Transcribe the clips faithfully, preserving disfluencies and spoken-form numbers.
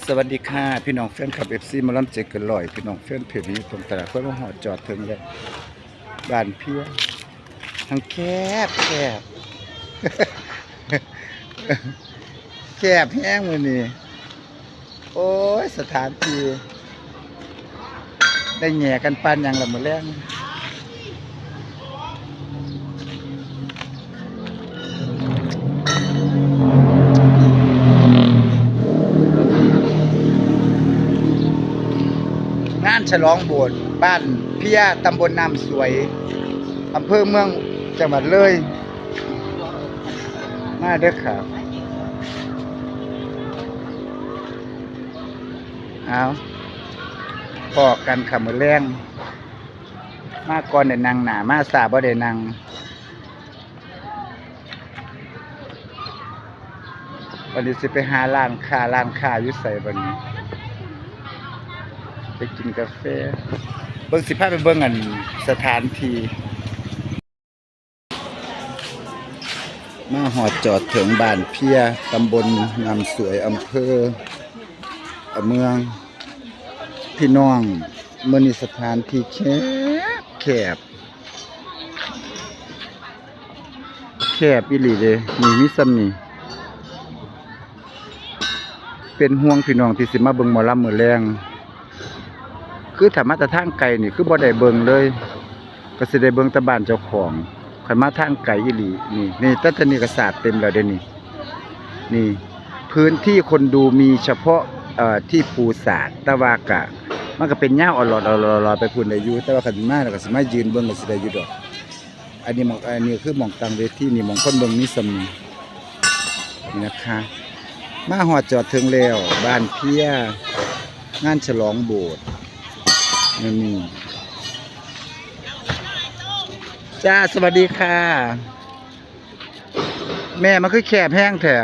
สวัสดีค่ะ พี่น้องแฟนคลับ เอฟซี หมอลำใจเกินร้อย พี่น้องแฟนเพจนี้ตรงตลาดเพื่อนมาฮอดจอดถึงเลย บ้านเพียง ทั้งแคบแคบ แคบแฮงมื้อนี้ โอ้ย สถานที่ ได้แหย่กันปานหยังล่ะมื้อแลง งานฉลองโบสถ์บ้านเพีย ตำบลน้ำสวย อำเภอเมือง จังหวัดเลย มาเด้อครับ เอา พ้อกันค่ะมื้อแลง มาก่อนได้นั่งหน้า มาช้าบ่ได้นั่ง วันนี้สิไปหาร้านค้า ร้านค้าอยู่ไสบัดนี้ ไปกินกาแฟ เบิ่ง สิพาไปเบิ่งอันสถานที่ มาฮอดจอดถึงบ้านเพีย ตำบลน้ำสวย อำเภอ เมือง พี่น้อง มื้อนี้สถานที่แคบแคบ แคบอีหลีเด้ นี่มีส่ำนี้ เป็นห่วงพี่น้องที่สิมาเบิ่งหมอลำมื้อแลง คือถ้ามาแต่ทางไกลนี่คือบ่ได้เบิ่งเลย ก็สิได้เบิ่งแต่บ้านเจ้าของ คันมาทางไกลอีหลี นี่ นี่ แต่ตอนนี้ก็สาดเต็มแล้วเด้นี่ นี่ พื้นที่คนดูมีเฉพาะ เอ่อ ที่ปูสาด แต่ว่ากะ มันก็เป็นยาวอลอดๆๆๆ ไปพู้นได้อยู่ แต่ว่าคันมาแล้วก็สิมายืนเบิ่งก็สิได้อยู่ดอก อันนี้หม่อง อันนี้คือหม่องตั้งเวที นี่หม่องคนเบิ่งมีส่ำนี้ นี่นะคะ มาฮอดจอดถึงแล้ว บ้านเพีย งานฉลองโบสถ์ นี่ นี่ จ้า สวัสดีค่ะ แม่ มันคือแคบแฮงแท้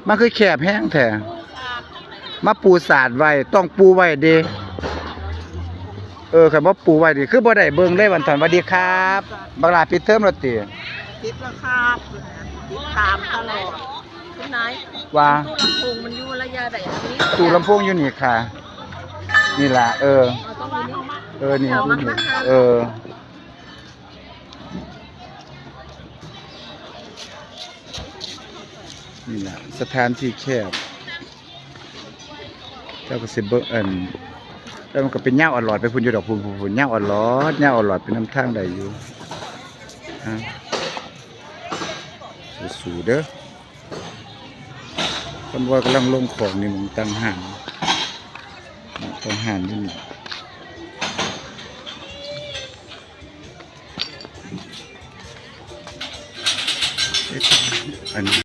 มันคือแคบแฮงแท้ มาปูสาดไว้ ต้องปูไว้เด้ เออ คันบ่ปูไว้นี่ คือบ่ได้เบิ่งเลยวันทัน สวัสดีครับ บักหลาปิดเทอมแล้วติ ติดแล้วครับ ติดตามตลอด คุณนาย ว่า ตู้ลำโพงมันอยู่ระยะใดอันนี้ ตู้ลำโพงอยู่นี่ค่ะ นี่ล่ะ เออ เอาต้องอยู่นี่ เออ นี่ แถว อยู่นี่ มักราคา เออ นี่ล่ะ สถานที่แคบ เจ้าก็สิเบิ่ง อัน แล้วมันก็เป็นยาวอลอดไปพู้นอยู่ดอก พู้น พู้น พู้น ยาวอลอด ยาวอลอดไปนำทางได้อยู่ ฮะ สู้ๆเด้อ คอนวอยกำลังลงของนี่ หม่องตั้งห้าง ตั้งห้างอยู่นี่ อันนี้